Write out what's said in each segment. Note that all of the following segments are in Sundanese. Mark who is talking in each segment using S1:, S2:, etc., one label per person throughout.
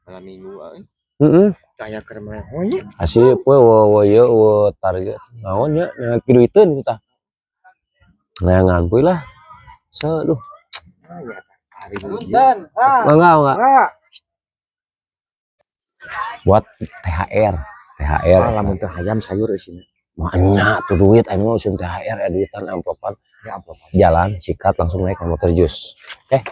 S1: Malam Minggu euy.
S2: Heeh.
S1: Aya keur melehoy nya.
S2: Asip we we we ieu we target naon nya nya kiduiteun itu tah. Neangan puy lah. Seduh.
S1: Ah, nya hari Minggu.
S3: Punten. Ah.
S2: Mangga mangga.
S1: Ah,
S2: Buat THR. THR.
S1: ah, lamun teu hayam sayur eusina.
S2: Makanya tuh duit anu mah usum THR ya duitan amplopan.
S1: Ya amplop.
S2: Jalan sikat langsung naik ke motor jus. Oke.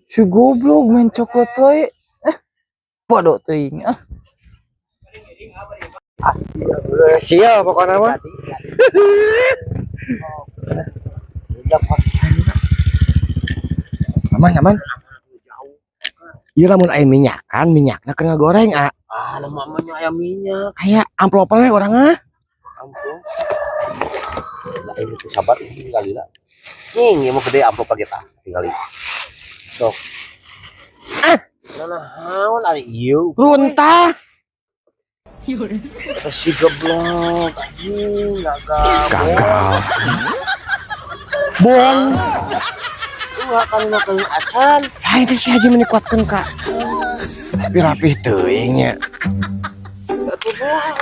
S3: Si goblok main coklat wae. Eh, bodoh teuing ah.
S1: Sial pokoknya mah. Aman aman. Iya lamun aya minyakan, minyakna keur ngagoreng ah.
S2: Ah, namanya ayam minyak.
S1: Aya amplopan we urang ah.
S2: Amplop. Lah ini tuh sabar ini kali lah. Nih, mau gede amplop lagi tah tinggali. Sok. Ah, nah naon ari ieu?
S1: Runtah.
S2: Eta si goblok anjing gagal.
S1: Gagal. Bong.
S2: Ulah kan makan acan.
S1: Lain teh si Haji meni kuatkeun ka. Tapi rapih teuing nya.
S2: Atuh doang.